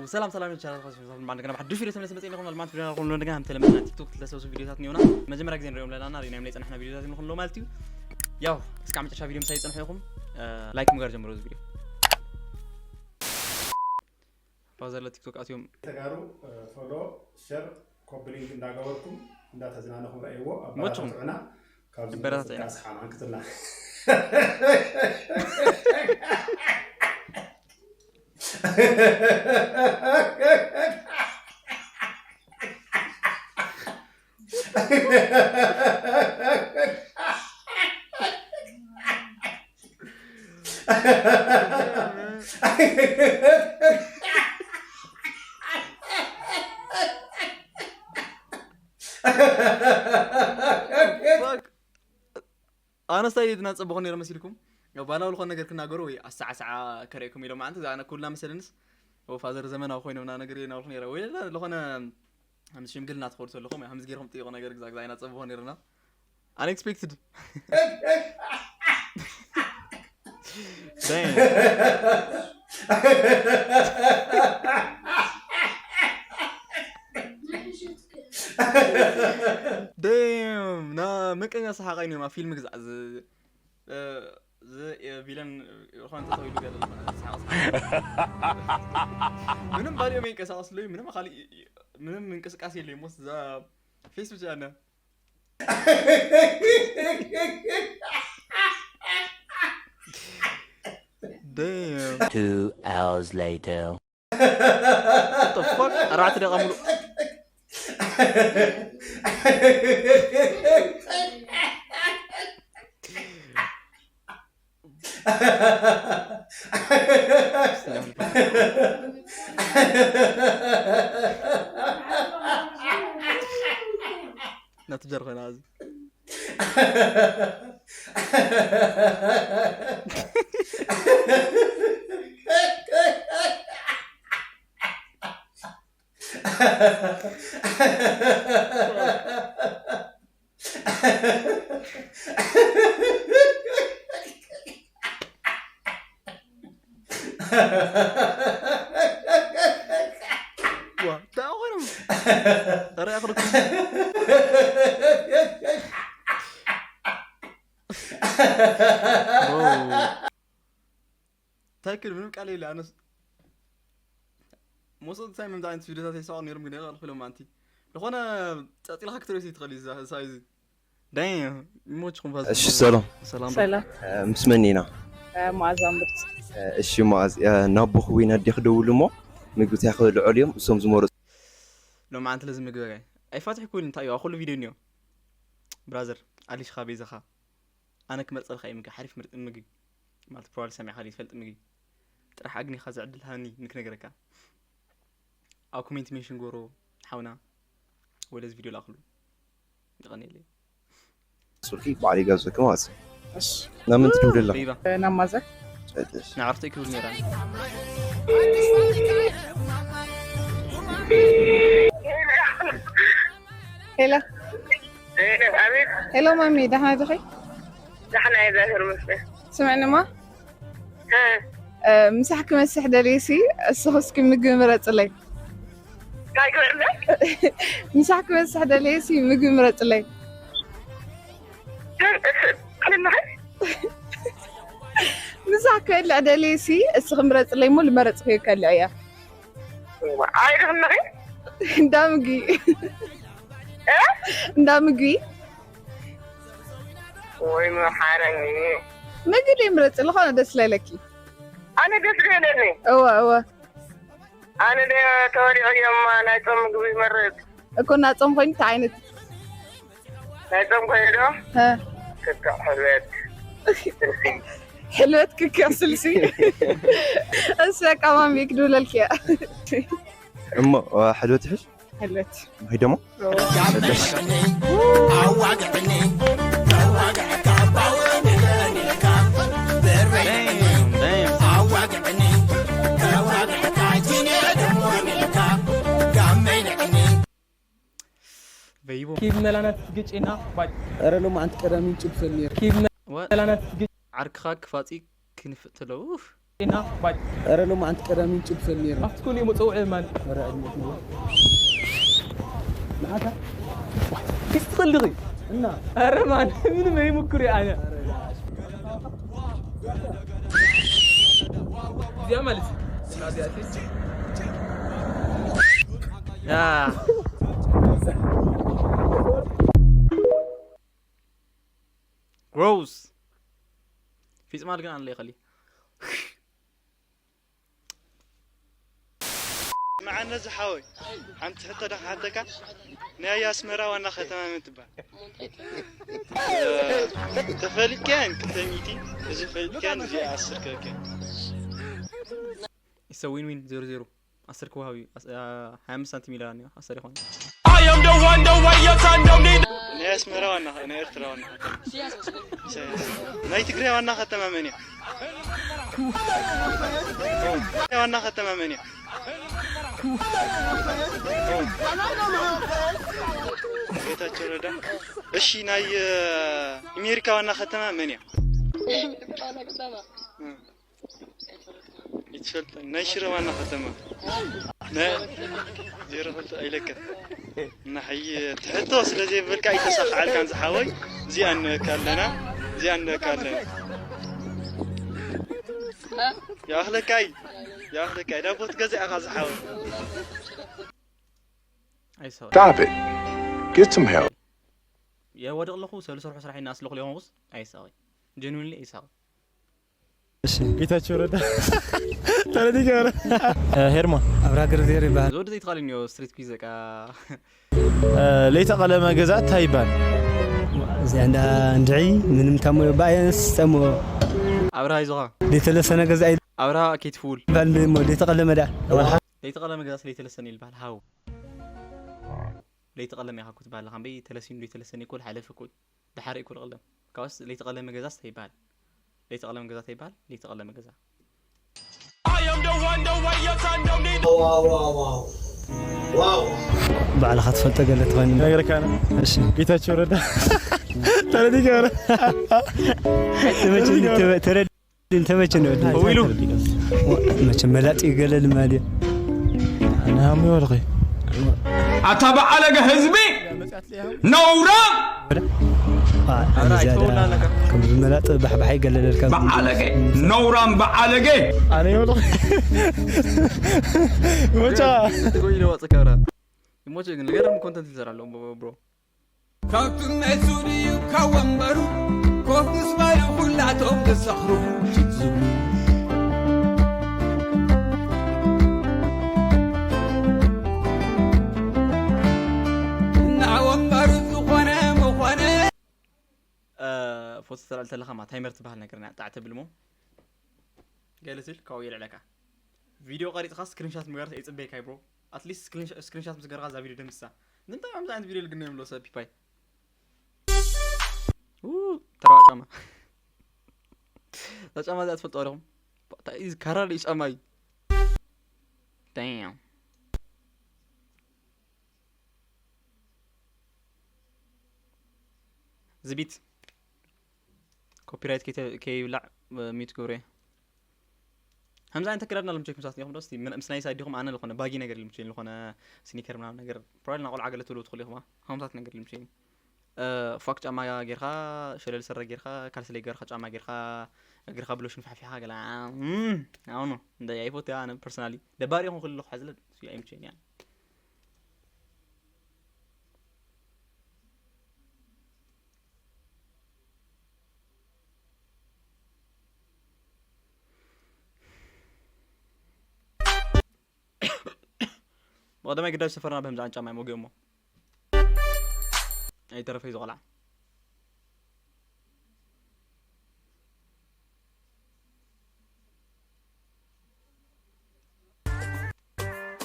ሰላም ሰላም ቻናል ፋስ ፋስ ማን ገና ባሕዱ ፊልም ተመለሰ መጽእ ይኹም። ኣልማንት ቪዲዮ ይኹም። እንደገና ከም ተለመደ ናይ ቲክቶክ ተለሰሱ ቪዲዮታት ኒዮና መጀመሪያ ግዜ ንሪኦም ለናና ሪና ምለይ ጸናሕና ቪዲዮታት ይኹም። ማለት እዩ። ያው እስካብ መጨረሻ ቪዲዮ ምሳይ ጸንሑ ኢኹም። ላይክ ምግባር ጀምሮ እዚ ቪዲዮ። ፋዘር ለቲክቶክ ኣትዮም። ተጋሩ፣ ፎሎ፣ ሸር፣ ኮፕሊንክ እንዳገበርኩም እንዳተዝናነኹም ረእይዎ። ሞችኹም። ኣበረታትዑና። ካብዚ ይበረታትዑና። ዝቃስ ሓማን ክትልና። ኣነስታይ ድና ጽቡቕ ነይሩ መሲልኩም። ያው ባላው ዝኾነ ነገር ክናገሩ ወይ ኣሰዓሰዓ ከርእየኩም ኢሎም። ኣንተ ዛና ኩልና መሰለንስ። ወፋዘር ዘመናዊ ኮይኖም ና ነገር ኢና ነይረ። ወይ ዝኾነ፣ ከምዚ ሽምግልና ትኸዱ ዘለኹም፣ ከምዚ ገይርኩም ጥይቁ ነገር ግዛ ግዛ ኢና ጽቡቕ ነይርና። Unexpected። Damn. Damn. ና መቀኛ ሰሓቃይ ነው ፊልም ግዛ ዝ-፣ እ፣ ዝ-፣ እ፣ ቪለን ዝኾነ ተተው ኢሉ ገለ ዝኾነ ሰሓቅ ሰሓቅ። ምንም ባልዮ መንቀሳቀስ ለይ ምንም ካሊ ምንም እንቅስቃሴ የለይ። ሞስ ዛ ፌስ ብቻ ነ። Damn. Two hours later. What the fuck? ኣርባዕተ ደቂቃ ሙሉእ። ናቱ ጀር ኮይና እዚ። ዋ፣ እንታይ ኮይኖም? ኧረ ያኽርኩ። ዎ። እንታይ ክብል ምንም ቃል የለ። ኣነስ most of the time እንታይ ዓይነት ቪዲዮታት ይሰራው ነይሮም ግን ይቐልኩ ኢሎም ኣንቲ። ዝኾነ ጸጺልካ ክትርእዩ ትኽእል እዩ እዛ ሳይዝ። ዳይ፣ ይሞችኹም ፋዝ። እሺ፣ ሰላም። ሰላም። ሰላም። እ፣ ምስ መን ኢና? እ፣ መኣዛ ምርት። እ፣ እሺ፣ መኣዝ፣ እ፣ ናብ ቦኽዊን ኣዴ ክደውል እሞ ምግብታት ክልዕሉ እዮም፣ እሶም ዝመረጹ። ሎማዓንቲ ለዚ ምግቢ ኣይ-፣ ኣይፋትሕኩን፣ እንታይ እዩ፣ ኣብ ኩሉ ቪድዮ እኒኦ። ብራዘር፣ ኣሊሽ ኻበይ ዘኻ? ኣነ ክመርጸልካ እዩ ምግቢ፣ ሓሪፍ ምርጥ ምግቢ። ማለት ፕሮባብሊ ሰሚዕካ ዘይትፈልጥ ምግቢ። ጥራሕ ኣግኒኻ ዝዕድል ሃኒ ንክነግረካ። ኣብ ኮሜንት ሜንሽን ጎሮ ሓውና ወይ ለዚ ቪድዮ ላእኽሉ። ይቐንየለይ። ስልኪ ባዕለይ ጋብዘኪ ማለት እዩ። እሺ። ናብ መን ትድውሊ ኣለኺ? ሪባ። ናብ ማዘር። እሺ። ንዓርተይ ክብል ነይራ። ሄሎ። ሄሎ፣ ኣቤት። ሄሎ ማሚ፣ ደህና ዲኺ? ደህና እየ፣ እግዚኣብሔር ይመስገን። ስምዕንማ? እ። እ፣ ምሳሕ ክመስሕ ደልየ ሲ፣ እስኺ እስኪ ምግቢ ምረጽለይ። እንታይ ክብዕል? ምሳሕ ክመስሕ ደልየ ሲ፣ ምግቢ ምረጽለይ። እ፣ እ፣ ክልምኸ? ምሳሕ ክበልዕ ደልየ ሲ፣ እስኺ ምረጽለይ እሞ፣ ልመረጽኽዮ ከልዕ እያ። እዋ፣ ኣበይ ድኽንኺ? እንዳ ምግቢ። እ? እንዳ ምግቢ። ወይ መሓረኒ። ምግቢ ደይ ምረጽ፣ ዝኾነ ደስ ለለኪ። ኣነ ደስ ደለኒ። እወ፣ እወ። ኣነ ደ ተወሊዑ እዮም ናይ ጾም ምግቢ ይመርጽ። እኮ እና ጾም ኮይኑ እንታይ ዓይነት? ናይ ጾም ኮይኑ ዶ? ሀ። ክክዕ ሕልበት። ስልሲ። ሕልበት ክክዕ ስልሲ። እሱ በቃ ማሚ ክድውለልኪ እያ። እሞ፣ ዋ፣ ሕልበት ይሕሽ? ሕልበት። ማይ ደሞ? ኦ። ኣዋግዕኒ፣ ተዋግዕካ ባውን ይለኒካ። በረይ፣ ኣዋግዕኒ፣ ተዋግዕካ ጂኔ ደሞ ንልካ። ጋመይ ንዕኒ። በይቦ። ኪድ መላናት ግጭና ባጭ። ኧረ ሎማዓንቲ ቀዳሚን ጭብሰል ነይሩ። ኪድ ወ-፣ መላናት ግጭ። ዓርክኻ ክፋጺ ክንፍእ ተሎ። ኡፍ። ኢና ባይ ኧረ ሎማዓንቲ ቀዳሚን ጭብሰል ነይሩ። ኣብቲ ኩሉ እዩ መፀውዒ ማን ኧረ ዕድመት ነው። ንዓታ ክስትኸልድኺ እና ኧረ ማን ምንም ኣይምኩር እየ ኣነ እዚኣ ማለት እዚኣ ያ Gross. ፊጽማል ግን ኣለ ይኸሊ መዓነ ዝሓወይ ሓንቲ ሕቶ ዳ ክሓተካ ናይ ኣስመራ ዋና ከተማ መን ትበሃል ተፈሊጥካያን ክልተ ሚእቲ እዚ ፈሊጥካያን እዚ ኣስር ከከ It's a win win zero zero ኣስር ክወሃብ እዩ ኣስ- አ- ሃያ ኣምስት ሳንቲም ኢላ እኒኦ ኣስር ይኾን I am the one, the way your son don't need. ናይ ኣስመራ ዋና ናይ ኤርትራ ዋና ከተማ ኢሳያስ ናይ ትግራይ ዋና ከተማ መን እያ ዋና ከተማ መን እያ ጌታቸው ረዳ እሺ ናይ ኣሜሪካ ዋና ከተማ መን እያ ይትፈልጥ ናይ ሽረ ዋና ከተማ ናይ ዜሮ ክልተ ኣይለከት ንሓይ ትሕቶ ስለ ዘይበልካ ኣይተሳኽዓልካን ዝሓወይ እዚኣ ንበካ ኣለና እዚኣ ንበካ ኣለና ይኣኽለካይ ይኣኽለካይ ዳቦ ትገዝእ ኢኻ ዝሓወይ ኣይሰ Stop it. Get some help. የወድቕ ኣለኹ ሰብ ዝሰርሖ ስራሕ ይናኣስ ኣለኹ ሊሆንኩስ ኣይሳቒ ጀንዊንሊ ኣይሳቒ ጌታቸው ረዳ ተረዲገረ ሄርማ ኣብራ ግርዜር ይበሃል። ዝወዲ ዘይትኻል እኒኦ ስትሪት ፒዝ በቃ ለይተ ቀለመ ገዛ እንታይ ይበሃል? እዚኣ እንዳ እንድዒ ምንም ታሞ ባየንስ ጸሞ ኣብርሃ ይዞኻ ዘይተለሰነ ገዛ ኣብርሃ ኬትፉል ይበሃል እሞ ዘይተቐለመ ዳ ለይተ ቀለመ ገዛ ስለይተለሰነ ይልበሃል ሃው ለይተ ቀለመ ኢኻ እኮ ትበሃል ኣለኻ እምበይ ተለሲኑ ዘይተለሰነ ይኮል ሓለፈ እኮ እዩ ደሓር ይኮል ቀለም ካብስ ለይተ ቀለመ ገዛ ስታይ ይበሃል ለይተ ቀለመ ገዛ እንታይ ይበሃል ለይተ ቀለመ ገዛ I am the one, the way your son don't need. ባዕልኻ ትፈልጦ ገለ ትኾን ነገርካ እሺ ጌታቸው ረዳ ተረዲገረ ተመቸኒ ተረድ እንተመቸ ነው ተዊሉ መቸም መላጥ ገለ ልማድ እዩ ናም ይወልኺ ኣታ በዓለገ ህዝቢ ነውራ ከምዚ መላጥ ባሕባሕ ይገለለልካ በዓለገ ነውራም በዓለገ ኣነ ይወልኺ ሞቻ ትጎይ ለወጥ ከብራ ይሞች ግን ልገርም ኮንተንት ይሰራለሁ ብሮ ካብቲ መሱ ድዩ ካብ ወንበሩ ኮፍ ምስ በሉ ኩላቶም ዝሰኽሩ ዝብሉ እና ወንበሩ ዝኾነ ምኾነ ፎቶ ተላል ተለኻ ማ ታይመር ትበሃል ነገር ና ጣዕ ተብልሞ ገለ ስል ካብኡ የልዕለካ ቪድዮ ቀሪፅኻ ስክሪንሻት ምግባር ይፅበየካ ብሮ ኣትሊስት ስክሪንሻት ምስ ገርካ እዛ ቪድዮ ደምስሳ ንምንታይ ከምዚ ዓይነት ቪድዮ ልግነ የምሎ ሰብ ፒፓይ ተረዋ ጫማ እዛ ጫማ እዚኣ ትፈልጦ ዲኹም ካራ ጫማ እዩ ዝቢት ኮፒራይት ከይብላዕ ሚዩት ግብሮ እየ ከምዚ ዓይነት ኣከዳድና ልምቸኩም ሳት ዲኹም ዶ ምስ ናይ ሳይድ ዲኹም ኣነ ዝኾነ ባጊ ነገር ልምቸኝ ዝኾነ ስኒከር ምናምን ነገር ፕሮባብሊ ናቆልዓ ገለ ትብሉ ትኽእሉ ኢኹማ ከምሳት ነገር ልምቸኝ ፋክ ጫማ ጌርካ ሸለል ስረ ጌርካ ካልስለይ ጌርካ ጫማ ጌርካ እግርካ ብሎሽን ፋሕፊሕካ ገለ ኣውኑ እንደ ኣይፎት ኣነ ፐርሰናሊ ደባሪ ይኹን ክልሉ ክሓዝለ ኣይምቸኝ ብቐዳማይ ግዳጅ ሰፈርና ብህምዝኣን ጫማ እዮም ወጊኦሞ ኣይተረፈይ ዝቆልዓ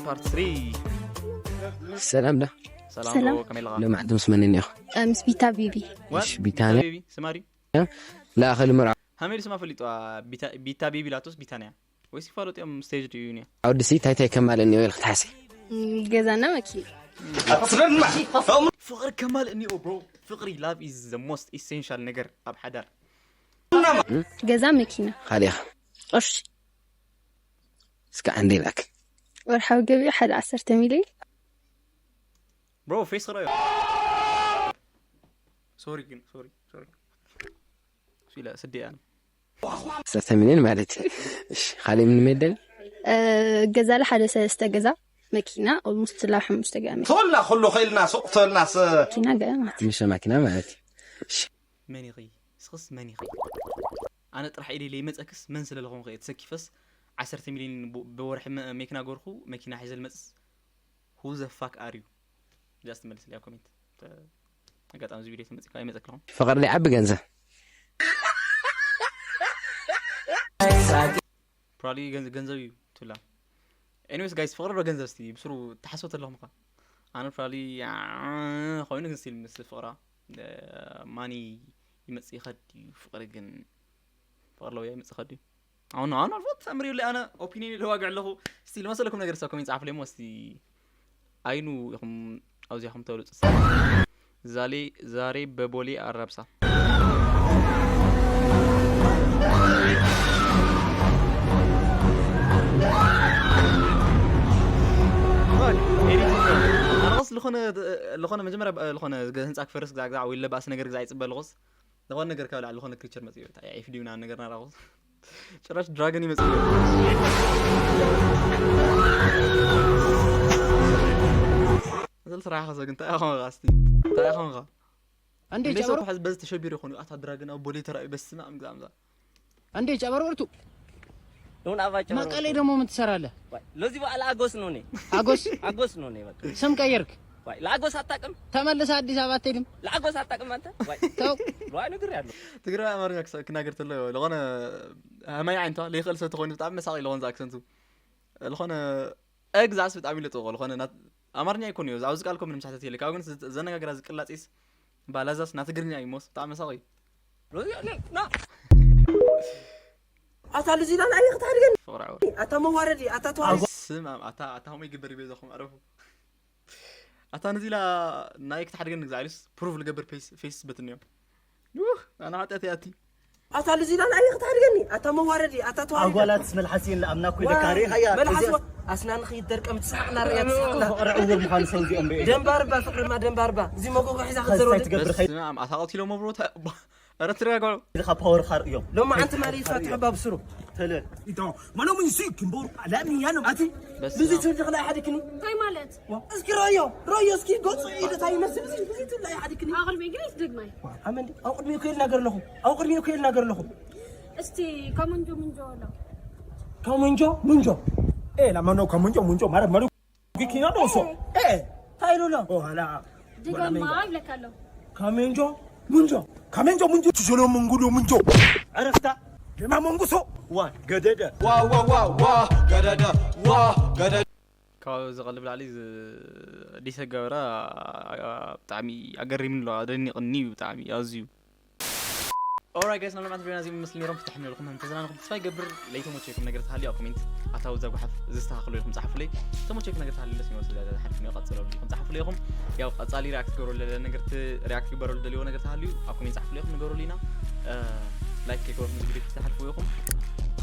ፓርት ስሪ ሰላም ዳ ሰላም ዶ ከመይ ኣለኻ ሎማዕንቲ ምስ መን እኒኢኹ ምስ ቢታ ቢቢ እሺ ቢታንያ ስማሪ ለኣኸሊ መርዓ ሃመይ ስማ ፈሊጡ ቢታ ቢቢ ላቶስ ቢታንያ ወይስ ይፋለጡ እዮም ስቴጅ ድዩ ኒያ ኣውድሲ ታይታይ ከማል እኒኦ ኢልክ ትሓሲ ገዛና መኪና ፍቕሪ ከማል እኒኦ ብሮ ፍቕሪ love is the most essential ነገር ኣብ ሓዳር ገዛ መኪና ካሊኻ ቅርሺ እስከ ዓንደ ይላክ። ወርሓዊ ገቢኡ ሓደ ዓሰርተ ሚልዮን። ብሮ ፌስ ክረዮ ሶሪ ግን ሶሪ ሶሪ ሱላ ስዲ ኣነ ዓሰርተ ሚልዮን ማለት እዩ። እሺ፣ ካሊእ ምን መደል? ገዛለ ሓደ ሰለስተ ገዛ፣ መኪና ኦልሞስት ላብ ሓሙሽተ ገዛ መኪና። ተወላ ኩሉ ኸይልና ሱቕ ተወልና ስ መኪና ገዛ ማለት እዩ። ምሽ ማኪና ማለት እዩ። እሺ፣ መን ኢኺ? እስኽስ መን ኢኺ? ኣነ ጥራሕ ኢደ ለይመፀክስ መን ስለ ዝኾንኩ እየ ተሰኪፈስ ዓሰርተ ሚልዮን ቡ- ብወርሒ መ- መኪና ገርኩ መኪና ሒዘ ልመፅስ who the fuck are you? ጃስት መልስልያ ኮሜንት። ኣጋጣሚ እዚ ቪድዮ ተመፂካ ይመፀክ ኣለኹም ፍቕሪ ሊዓቢ ገንዘብ ፕራሊ ገንዘብ እዩ ትብላ። ኤኒዌይስ ጋይስ ፍቕሪ ዶ ገንዘብ እስቲ ብስሩ ተሓስቦ ተለኹም ኸ ኣነ ፕራሊ ኮይኑ ግን ስቲል ምስ ፍቕራ ማኒ ይመጽእ ይኸድ እዩ ፍቕሪ ግን ፍቕሪ ለውያ ይመጽእ ይኸድ እዩ ኣሁን ኣሁን ኣልፎት ተምር ይብለ ኣነ ኦፒኒየን ለዋግዕ ኣለኹ ስቲል መሰለኩም ነገር ሰብ ኮሜንት ጻፍለይ ሞ እስቲ ኣይኑ ኢኹም ኣብዚኹም ተብሉ ጽ ዛሌ ዛሬ በቦሌ ኣራብሳ ኣነስ ዝኾነ ዝኾነ መጀመርያ ዝኾነ ህንፃ ክፈርስ ግዛዕ ግዛዕ ወይ ለባእሲ ነገር ግዛዕ ይፅበ ኣለኹስ ዝኾነ ነገር ካብ ላዕሊ ዝኾነ ክሪቸር መፅኡ እዩ ዒፍ ድዩ ምናምን ነገር ናራኹስ ጭራሽ ድራገን ይመፅእ እዩ እዝል ስራሕኻ ሰግ እንታይ ኾንኻ እስቲ እንታይ ኾንኻ እንዴ እንዴ ጨበሮ ሰው ሐዝ በዝ ተሸቢር ይኾኑ ኣታ ድራገን ኣብ ቦሌ ተራእዩ በስመ ኣብ ግዛምዛ እንዴ ጨበሮ እርቱ ኑን ኣባቸው መቀሌ ደግሞ ምን ትሰራለህ? ለዚህ በዓል አጎስ ነው እኔ አጎስ አጎስ ነው እኔ በቃ ስም ቀየርክ? ዋይ ለአጎስ አታውቅም? ተመልሰ አዲስ አበባ አትሄድም? ለአጎስ አታውቅም አንተ? ዋይ ተው ዋይ ነግሬያለሁ። ትግራይ ኣማርኛ ክስ- ክናገር ተሎ ዝኾነ ሃማይ ዓይንቷ ለይኽእል ሰብ ተኾይኑ ብጣዕሚ መሳቂ ለኾን ዝኣክሰንቱ ዝኾነ እግዛስ ብጣዕሚ ለጥቆ ዝኾነ ናት- ኣማርኛ ይኮን እዩ ኣብዚ ቃልኮ ምንም ሳሕተት የለ ካብ ግን ዘነጋገራ ዝቅላፂስ ባላዛስ ናትግርኛ እዩ ሞስ ብጣዕሚ መሳቂ እዩ ለዚህ ና ኣታ ልዚና ንዓይ ክትሓድገኒ ፍቕሪ ዓወር ኣታ መዋረዲ ኣታ ተዋሪ ስም ኣም- ኣታ ኣታ ሆሞ ይግበር ይቤዛኹም ኣረፉ ኣታ ነዚላ ናይ ክትሓድገን ንግዛ ኢሉስ ፕሩፍ ልገብር ፌስ- ፌስ በትንዮ ውህ ኣና ሓጢኣት ያቲ ኣታ ልዚና ንዓይ ክትሓድገኒ ኣታ መዋረዲ ኣታ ተዋሪ ኣጓላት መልሓስ የለ ኣምና ኮይ ዋ። ደካሪ ሃያ መልሓስ ዋ- ኣስናንኺ ይደርቀም ትስሓቕና ርያ ትስሓቕና ፍቕሪ ዕውር ምዃኑ ሰብ እዚኦም ሪኦ ደንባርባ ፍቕሪ ማ ደንባርባ እዚ መጎጎ ሒዛ እንታይ ክትዘረሉ ትገብር በስመ ኣብ ኣታ ቀቲሎሞ ብሮ ተ- ባ- ኧረ ትረጋግዑ ኢልካ ፓወር ካር እዮም ሎማዓንቲ ማለት ይፋትሑ ባብስሩ ተለ Então, mano, município, Kimbouro, Alami, Yano, Ati. በስመ ብዙ ኣብ ትብድኽ ናይ ሓድክኒ እንታይ ማለት እስኪ ረዮ ረዮ እስኪ ገፁ ኢደታ ይመስል እዚ ብዙ ትብላ ይሓድክኒ ኣቕልቢ ግን ይትደግማይ ኣመንዲ ኣብ ቅድሚኡ ከይል ነገር ኣለኹ ኣብ ቅድሚኡ ከይል ነገር ኣለኹ እስቲ ከመንጆ ምንጆ ኣሎ ከመንጆ ምንጆ Eh, la mano, Kamunjo, Munjo, Mara, Maru, Kikina, Doso. Eh, እንታይ ኢሉ ኣሎ oh, hala. ድገማ ይብለካ ኣሎ ከመንጆ ምንጆ Kamenjo, Munjo, Tijolo, Mungudo, Munjo. ዕረፍታ Lema Munguso. ዋ ገደደ ዋ ዋ ዋ ዋ ገደደ ዋ ገደደ ካብ ዝቐልብ ላዕሊ ዲሰጋብራ ብጣዕሚ ኣገሪምኒ ኣሎ ኣደኒቕኒ እዩ ብጣዕሚ ኣዝዩ ኦራይ ጋይስ ናብ ልምዓት ቪዲዮና እዚ ምስል ነሮም ፍትሕ ነልኩም ከም ተዝናንኹም ተስፋ ይገብር ለይተመቸኩም ነገር ተሃልዩ ኣብ ኮሜንት ኣታው ዘጉሓፍ ዝስተኻኽሉ ኢኹም ጻሓፉለይ ተመቸኩም ነገር ተሃልዩ ደስ ይመስል ሓልፍ ነው ቀጽለሉ ኢኹም ጻሓፉለይ ኢኹም ያው ቀጻሊ ሪያክት ገበሩ ለለ ነገር ሪያክት ግበረሉ ደልዮ ነገር ተሃልዩ ኣብ ኮሜንት ጻሓፉለይ ኢኹም ንገሩሉ ኢና ላይክ ከይገበርኩም እዚ ቪዲዮ ተሓልፉ ኢኹም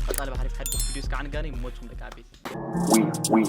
ቀጻሊ ብሓሪፍ ሓድሽ ቪዲዮ እስከ ዓንጋኒ ይመችኩም ደቂ ዓበይቲ